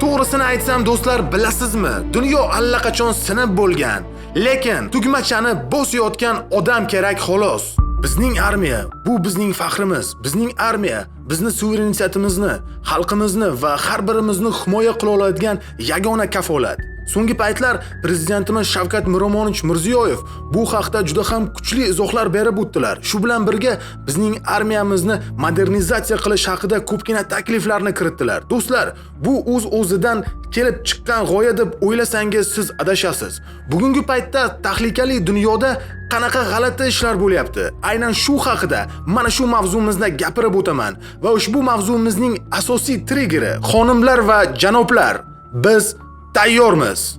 To'g'risini aytsam do'stlar, bilasizmi? Dunyo allaqachon sinib bo'lgan. Lekin tugmachani bosayotgan odam kerak xolos. Bizning armiya, bu bizning faxrimiz. Bizning armiya bizni suverenitetimizni, xalqimizni va har birimizni himoya qila oladigan yagona kafolat. So'nggi paytlar prezidentimiz Shavkat Miromonovich Mirziyoyev bu haqda juda ham kuchli izohlar berib o'tdilar. Shu bilan birga bizning armiyamizni modernizatsiya qilish haqida ko'pgina takliflarni kiritdilar. Do'stlar, bu o'z-o'zidan kelib chiqqan g'oya deb o'ylasangiz siz adashasiz. Bugungi paytda tahlikali dunyoda qanaqa g'alati ishlar bo'lyapti? Aynan shu haqida mana shu mavzumizda gapirib o'taman va ushbu mavzumizning asosiy triggeri xonimlar va janoblar, biz tayyormiz.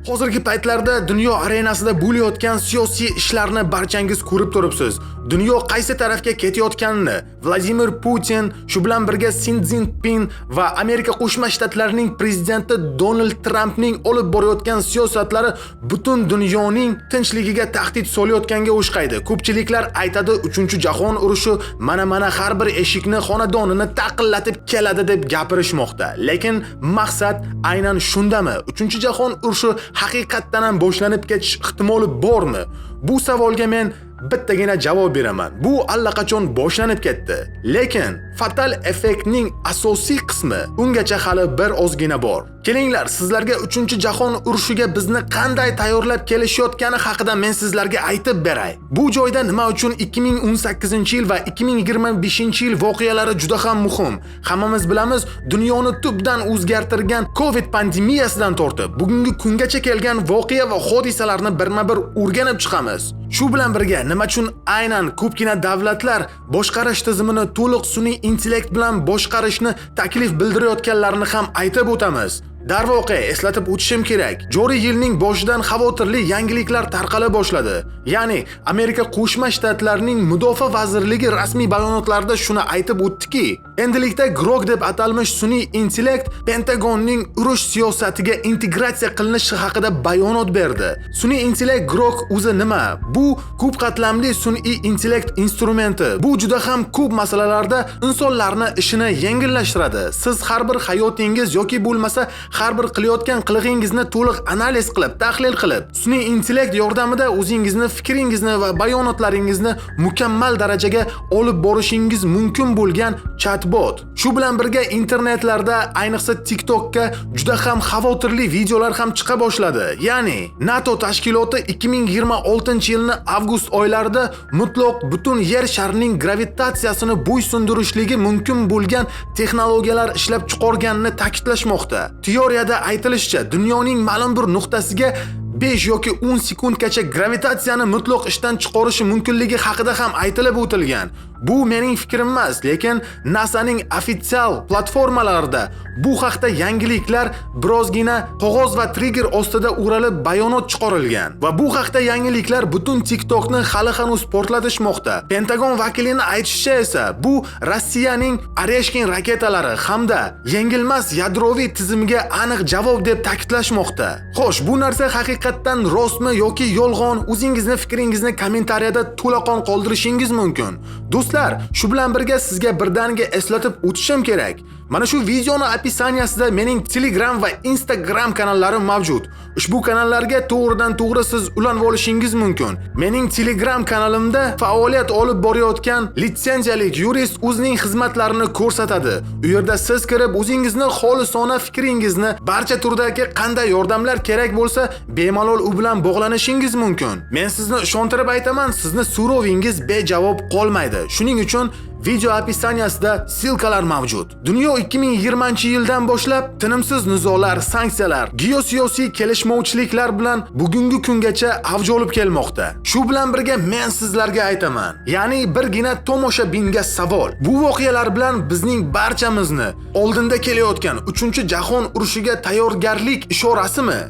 Hozirgi paytlarda dunyo arenasida bo'layotgan siyosiy ishlarni barchangiz ko'rib turibsiz. Dunyo qaysi tarafga ketayotganini Vladimir Putin, shu bilan birga Sin Szinpin va Amerika Qo'shma Shtatlarining prezidenti Donald Trampning olib borayotgan siyosatlari butun dunyoning tinchligiga tahdid solayotganga o'xshaydi. Ko'pchiliklar aytadi, 3-jahon urushi mana har bir eshikni, xonadonini taqillatib keladi deb gapirishmoqda. Lekin maqsad aynan shundami? 3-jahon urushi haqiqatdan ham boshlanib ketish ehtimoli bormi? Bu savolga men bittagina javob beraman. Bu allaqachon boshlanib ketdi. Lekin fatal effektning asosiy qismi ungacha hali bir ozgina bor. Kelinglar, sizlarga 3-jahon urushiga bizni qanday tayyorlab kelishayotgani haqida men sizlarga aytib beray. Bu joyda nima uchun 2018-yil va 2025-yil voqealari juda ham muhim. Hammamiz bilamiz, dunyoni tubdan o'zgartirgan Covid pandemiyasidan tortib bugungi kungacha kelgan voqea va hodisalarni birma-bir o'rganib chiqamiz. Shu bilan birga nima uchun aynan ko'pgina davlatlar boshqarish tizimini to'liq sun'iy intellekt bilan boshqarishni taklif bildirayotganlarini ham aytib o'tamiz. Darvoqe, eslatib o'tishim kerak. Joriy yilning boshidan xavotirli yangiliklar tarqala boshladi. Ya'ni Amerika Qo'shma Shtatlarining Mudofaa vazirligi rasmiy bayonotlarida shuni aytib o'tdiki, endilikda Grok deb atalmish sun'iy intellekt Pentagonning urush siyosatiga integratsiya qilinishi haqida bayonot berdi. Sun'iy intellekt Grok o'zi nima? Bu ko'p qatlamli sun'iy intellekt instrumenti. Bu juda ham ko'p masalalarda insonlarni ishini yengillashtiradi. Siz har bir hayotingiz yoki bo'lmasa har bir qilayotgan qilig'ingizni to'liq analiz qilib, tahlil qilib, sun'iy intellekt yordamida o'zingizni fikringizni va bayonotlaringizni mukammal darajaga olib borishingiz mumkin bo'lgan chatbot. Shu bilan birga internetlarda, ayniqsa TikTokka juda ham xavotirli videolar ham chiqa boshladi. Ya'ni NATO tashkiloti 2026-yilni avgust oylarida mutlaq butun yer sharining gravitatsiyasini bo'ysundirishligi mumkin bo'lgan texnologiyalar ishlab chiqarganini ta'kidlashmoqda. Teoriyada aytilishicha, dunyoning ma'lum bir nuqtasiga 5 yoki 10 sekundgacha gravitatsiyani mutlaq ishdan chiqarishi mumkinligi haqida ham aytilib o'tilgan. Bu mening fikrim emas, lekin NASAning ofitsial platformalarida bu haqda yangiliklar birozgina qog'oz va trigger ostida o'ralib bayonot chiqarilgan. Va bu haqda yangiliklar butun TikTokni hali hanuz portlatishmoqda. Pentagon vakilining aytishicha esa, bu Rossiyaning Oreshkin raketalari hamda yengilmas yadroviy tizimiga aniq javob deb ta'kidlashmoqda. Xo'sh, bu narsa haqiqatdan rostmi yoki yolg'on? O'zingizni fikringizni kommentariyada to'laqon qoldirishingiz mumkin. Do'stlar, shu bilan birga sizga birdaniga eslatib o'tishim kerak. Mana shu videoni описания sida mening Telegram va Instagram kanallarim mavjud. Ushbu kanallarga to'g'ridan-to'g'ri siz ulanib olishingiz mumkin. Mening Telegram kanalimda faoliyat olib borayotgan litsenziyalik yurist o'zining xizmatlarini ko'rsatadi. U yerda siz kirib o'zingizni xolisona fikringizni, barcha turdagi qanday yordamlar kerak bo'lsa, bemalol u bilan bog'lanishingiz mumkin. Men sizni ishontirib aytaman, sizni so'rovingiz bejavob qolmaydi. Shuning uchun video описания sida ссылка lar mavjud. Dunyo 2020-yildan boshlab tinimsiz nizolar, sanksiyalar, geosiyosiy kelishmovchiliklar bilan bugungi kungacha avj olib kelmoqda. Shu bilan birga men sizlarga aytaman, ya'ni birgina tomoshabinga savol. Bu voqealar bilan bizning barchamizni oldinda kelayotgan 3-jahon urushiga tayyorgarlik ishorasimi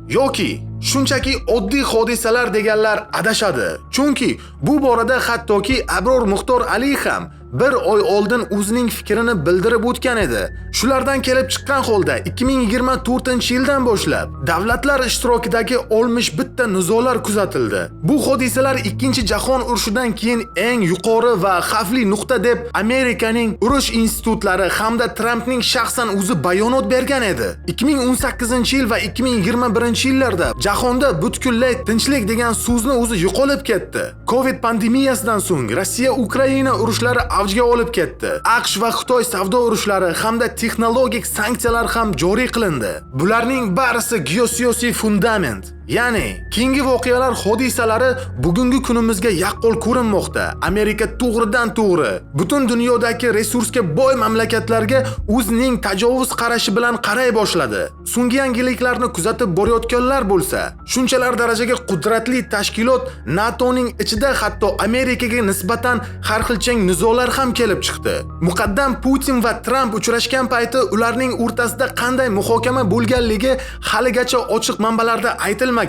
yoki shunchaki oddiy hodisalar deganlar adashadi. Chunki bu borada hattoki Abror Muxtor Ali ham bir oy oldin o'zining fikrini bildirib o'tgan edi. Shulardan kelib chiqqan holda 2024-yildan boshlab davlatlar ishtirokidagi 61 ta nizolar kuzatildi. Bu hodisalar 2-jahon urushidan keyin eng yuqori va xavfli nuqta deb Amerikaning urush institutlari hamda Trampning shaxsan o'zi bayonot bergan edi. 2018-yil va 2021-yillarda jahonda butunlay tinchlik degan so'zni o'zi yo'qolib ketdi. Covid pandemiyasidan so'ng Rossiya-Ukraina urushlari avjga olib ketdi. AQSh va Xitoy savdo urushlari hamda texnologik sanksiyalar ham joriy qilindi. Bularning barisi geosiyosiy fundament. Ya'ni keyingi voqealar hodisalari bugungi kunimizga yaqqol ko'rinmoqda. Amerika to'g'ridan to'g'ri butun dunyodagi resursga boy mamlakatlarga o'zining tajovuz qarashi bilan qaray boshladi. So'nggi yangiliklarni kuzatib borayotganlar bo'lsa, shunchalar darajaga qudratli tashkilot NATOning ichida hatto Amerikaga nisbatan har xilchang nizolar ham kelib chiqdi. Muqaddam Putin va Tramp uchrashgan payti ularning o'rtasida qanday muhokama bo'lganligi haligacha ochiq manbalarda aytilmagan.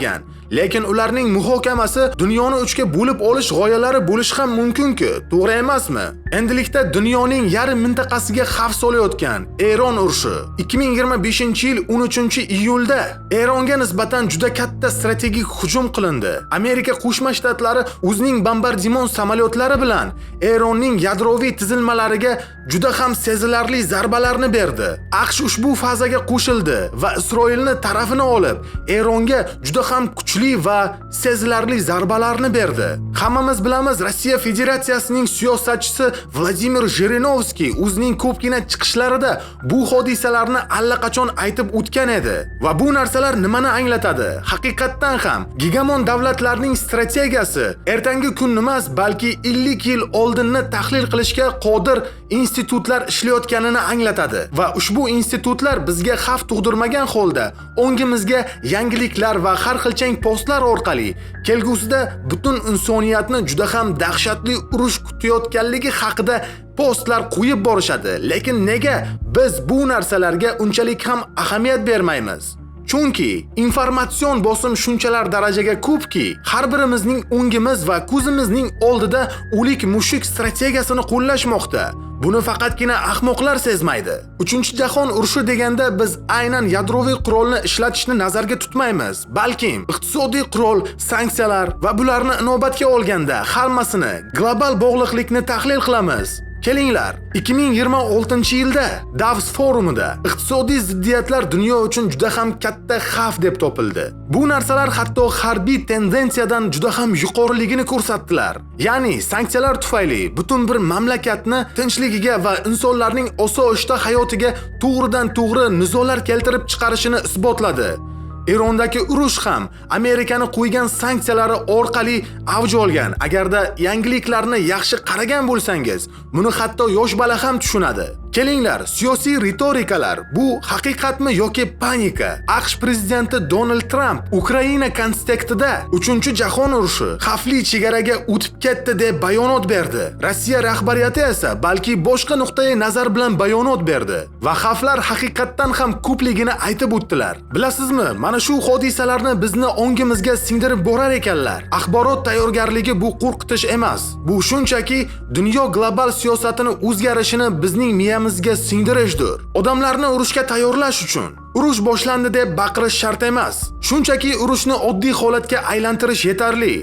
Lekin ularning muhokamasi dunyoni uchga bo'lib olish g'oyalari bo'lishi ham mumkin-ku, to'g'ri emasmi? Endilikda dunyoning yarim mintaqasiga xavf solayotgan Eron urushi 2025-yil 13-iyulda Eronga nisbatan juda katta strategik hujum qilindi. Amerika Qo'shma Shtatlari o'zining bombardimon samolyotlari bilan Eronning yadroviy tizilmalariga juda ham sezilarli zarbalarni berdi. AQSh ushbu fazaga qo'shildi va Isroilni tarafini olib, Eronga juda ham kuchli va sezilarli zarbalarni berdi. Hammamiz bilamiz, Rossiya Federatsiyasining siyosatchisi Vladimir Jirinovskiy o'zining ko'pgina chiqishlarida bu hodisalarni allaqachon aytib o'tgan edi. Va bu narsalar nimani anglatadi? Haqiqatdan ham gegemon davlatlarning strategiyasi ertangi kun emas, balki 50 yil oldinni tahlil qilishga qodir institutlar ishlayotganini anglatadi. Va ushbu institutlar bizga xavf tug'dirmagan holda ongimizga yangiliklar va har xilchang postlar orqali kelgusida butun insoniyatni juda ham dahshatli urush kutayotganligi haqida postlar qo'yib borishadi. Lekin nega biz bu narsalarga unchalik ham ahamiyat bermaymiz? Chunki informatsion bosim shunchalar darajaga ko'pki, har birimizning o'ngimiz va ko'zimizning oldida o'lik mushuk strategiyasini qo'llashmoqda. Buni faqatgina ahmoqlar sezmaydi. 3-jahon urushi deganda biz aynan yadroviy qurolni ishlatishni nazarga tutmaymiz, balkim iqtisodiy qurol, sanksiyalar va bularni inobatga olganda hammasini global bog'liqlikni tahlil qilamiz. Kelinglar, 2026-yilda Davos forumida iqtisodiy ziddiyatlar dunyo uchun juda ham katta xavf deb topildi. Bu narsalar hatto harbiy tendensiyadan juda ham yuqoriligini ko'rsatdilar. Ya'ni sanksiyalar tufayli butun bir mamlakatni tinchligiga va insonlarning osoyishta hayotiga to'g'ridan to'g'ri nizolar keltirib chiqarishini isbotladi. Erondagi urush ham Amerikani qo'ygan sanksiyalari orqali avj olgan. Agarda yangiliklarni yaxshi qaragan bo'lsangiz, buni hatto yosh bola ham tushunadi. Kelinglar, siyosiy ritorikalar bu haqiqatmi yoki panika? AQSh prezidenti Donald Tramp Ukraina kontekstida 3-jahon urushi xavfli chegaraga o'tib ketdi deb bayonot berdi. Rossiya rahbariyati esa balki boshqa nuqtai nazar bilan bayonot berdi va xavflar haqiqatdan ham ko'pligini aytib o'tdilar. Bilasizmi, mana shu hodisalarni bizni ongimizga singdirib borar ekanlar. Axborot tayyorgarligi bu qo'rqitish emas. Bu shunchaki dunyo global siyosatini o'zgarishini bizning miyamizga singdirishdir. Odamlarni urushga tayyorlash uchun urush boshlandi deb baqirish shart emas. Shunchaki urushni oddiy holatga aylantirish yetarli.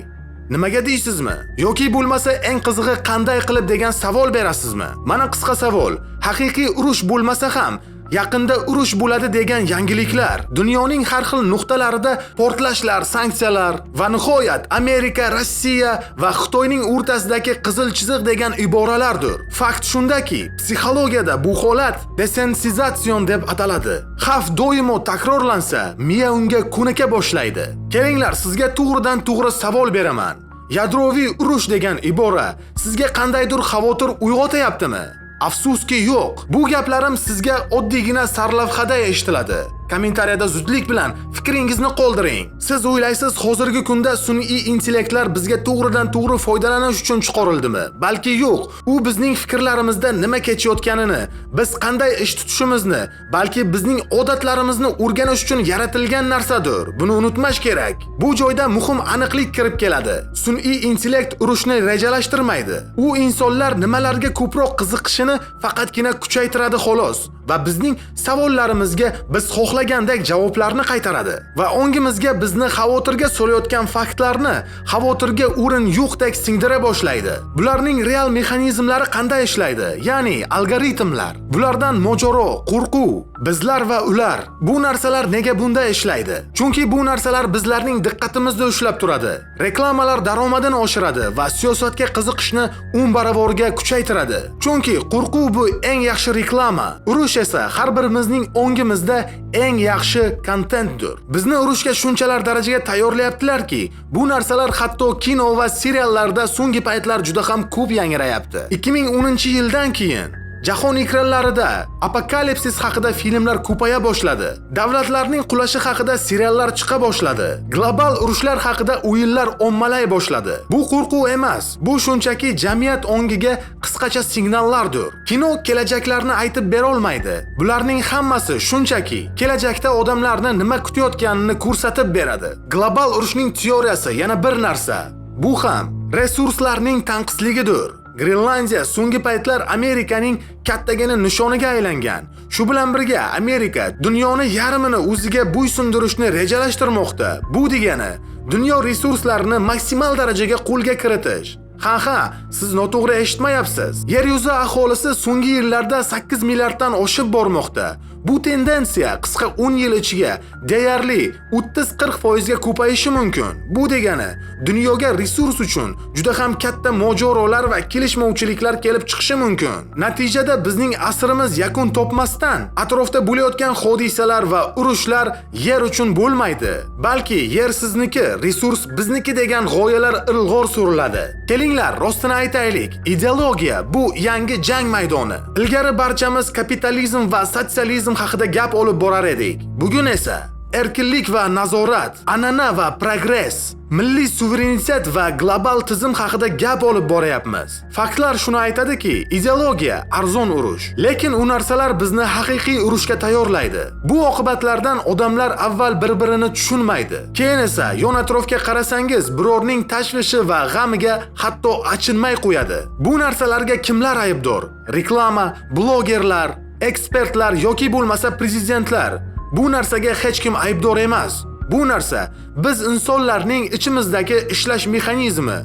Nimaga deysizmi? Yoki bo'lmasa eng qizig'i qanday qilib degan savol berasizmi? Mana qisqa savol. Haqiqiy urush bo'lmasa ham yaqinda urush bo'ladi degan yangiliklar, dunyoning har xil nuqtalarida portlashlar, sanksiyalar va nihoyat Amerika, Rossiya va Xitoyning o'rtasidagi qizil chiziq degan iboralardir. Fakt shundaki, psixologiyada bu holat desensitizatsion deb ataladi. Xavf doimo takrorlansa, miya unga ko'nika boshlaydi. Kelinglar, sizga to'g'ridan to'g'ri savol beraman. Yadroviy urush degan ibora sizga qandaydir xavotir uyg'otayaptimi? Afsuski yo'q. Bu gaplarim sizga oddiygina sarlavhada eshitiladi. Kommentariyada zudlik bilan fikringizni qoldiring. Siz o'ylaysiz, hozirgi kunda sun'iy intellektlar bizga to'g'ridan to'g'ri foydalanish uchun chiqarildimi? Balki yo'q. U bizning fikrlarimizda nima kechayotganini, biz qanday ish tutishimizni, balki bizning odatlarimizni o'rganish uchun yaratilgan narsadir. Buni unutmash kerak. Bu joyda muhim aniqlik kirib keladi. Sun'iy intellekt urushni rejalashtirmaydi. U insonlar nimalarga ko'proq qiziqishini faqatgina kuchaytiradi, xolos. va bizning savollarimizga biz xohlagandek javoblarni qaytaradi va ongimizga bizni xavotirga solayotgan faktlarni xavotirga o'rin yo'qdek singdira boshlaydi. Bularning real mexanizmlari qanday ishlaydi? Ya'ni algoritmlar. Bulardan mojaro, qo'rquv, bizlar va ular. Bu narsalar nega bunday ishlaydi? Chunki bu narsalar bizlarning diqqatimizni ushlab turadi. Reklamalar daromadini oshiradi va siyosatga qiziqishni 10 baravarga kuchaytiradi. Chunki qo'rquv bu eng yaxshi reklama. Urush esa har birimizning ongimizda eng yaxshi kontentdir. Bizni urushga shunchalar darajaga tayyorlayaptilarki, bu narsalar hatto kino va seriallarda so'nggi paytlar juda ham ko'p yangrayapti. 2010-yildan keyin jahon ekranlarida apokalipsis haqida filmlar ko'paya boshladi. Davlatlarning qulashi haqida seriallar chiqa boshladi. Global urushlar haqida o'yinlar ommalay boshladi. Bu qo'rquv emas, bu shunchaki jamiyat ongiga qisqacha signallardir. Kino kelajaklarni aytib bera olmaydi. Bularning hammasi shunchaki kelajakda odamlarni nima kutayotganini ko'rsatib beradi. Global urushning teoriyasi yana bir narsa. Bu ham resurslarning tanqisligidir. Grenlandiya so'nggi paytlar Amerikaning kattagina nishoniga aylangan. Shu bilan birga Amerika dunyoni yarmini o'ziga bo'ysundirishni rejalashtirmoqda. Bu degani dunyo resurslarini maksimal darajaga qo'lga kiritish. Ha, siz noto'g'ri eshitmayapsiz. Yer yuzi aholisi so'nggi yillarda 8 milliarddan oshib bormoqda. Bu tendensiya qisqa 10 yil ichiga deyarli 30-40% ga ko'payishi mumkin. Bu degani dunyoga resurs uchun juda ham katta mojarolar va kelishmovchiliklar kelib chiqishi mumkin. Natijada bizning asrimiz yakun topmasdan atrofda bo'layotgan hodisalar va urushlar yer uchun bo'lmaydi, balki yer sizniki, resurs bizniki degan g'oyalar ilg'or suriladi. Kelinglar, rostini aytaylik. Ideologiya bu yangi jang maydoni. Ilgari barchamiz kapitalizm va sotsializm haqida gap olib borar edik. Bugun esa erkinlik va nazorat, an'ana va progress, milliy suverenitet va global tizim haqida gap olib boryapmiz. Faktlar shuni aytadiki, ideologiya arzon urush, lekin u narsalar bizni haqiqiy urushga tayyorlaydi. Bu oqibatlardan odamlar avval bir-birini tushunmaydi. Keyin esa yon atrofga qarasangiz, birorning tashvishi va g'amiga hatto achinmay qo'yadi. Bu narsalarga kimlar aybdor? Reklama, blogerlar, ekspertlar yoki bo'lmasa prezidentlar. Bu narsaga hech kim aybdor emas. Bu narsa biz insonlarning ichimizdagi ishlash mexanizmi.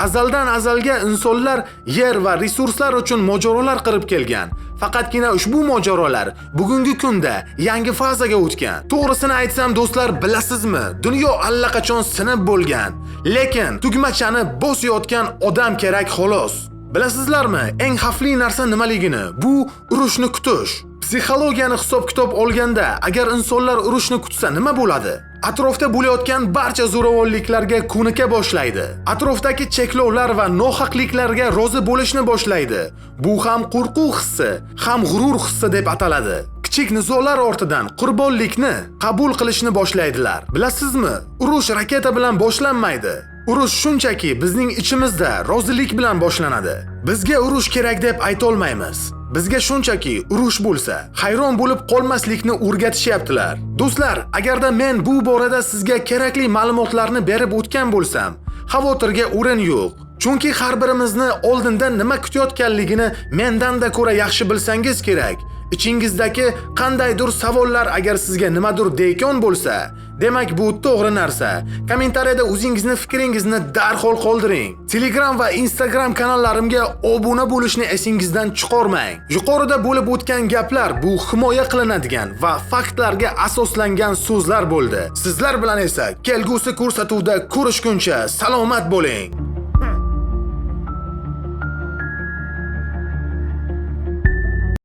Azaldan azalga insonlar yer va resurslar uchun mojarolar qilib kelgan. Faqatgina ushbu mojarolar bugungi kunda yangi fazaga o'tgan. To'g'risini aytsam, do'stlar, bilasizmi? Dunyo allaqachon sinib bo'lgan. Lekin tugmachani bosayotgan odam kerak xolos. Bilasizlarmi, eng xavfli narsa nimaligini? Bu urushni kutish. Psixologiyani hisob-kitob olganda, agar insonlar urushni kutsa nima bo'ladi? Atrofda bo'layotgan barcha zo'ravonliklarga ko'nika boshlaydi. Atrofdagi cheklovlar va nohaqliklarga rozi bo'lishni boshlaydi. Bu ham qo'rquv hissi, ham g'urur hissi deb ataladi. Kichik nizolar ortidan qurbonlikni qabul qilishni boshlaydilar. Bilasizmi, urush raketa bilan boshlanmaydi. Urush shunchaki bizning ichimizda rozilik bilan boshlanadi. Bizga urush kerak deb aytolmaymiz. Bizga shunchaki urush bo'lsa, hayron bo'lib qolmaslikni o'rgatishyaptilar. Do'stlar, agarda men bu borada sizga kerakli ma'lumotlarni berib o'tgan bo'lsam, xavotirga o'rin yo'q. Chunki har birimizni oldindan nima kutayotganligini mendan-da ko'ra yaxshi bilsangiz kerak. Ichingizdagi qandaydir savollar agar sizga nimadir deykan bo'lsa, demak bu to'g'ri narsa. Kommentariyada o'zingizni fikringizni darhol qoldiring. Telegram va Instagram kanallarimga obuna bo'lishni esingizdan chiqarmang. Yuqorida bo'lib o'tgan gaplar bu himoya qilinadigan va faktlarga asoslangan so'zlar bo'ldi. Sizlar bilan esa kelgusi ko'rsatuvda ko'rishguncha salomat bo'ling.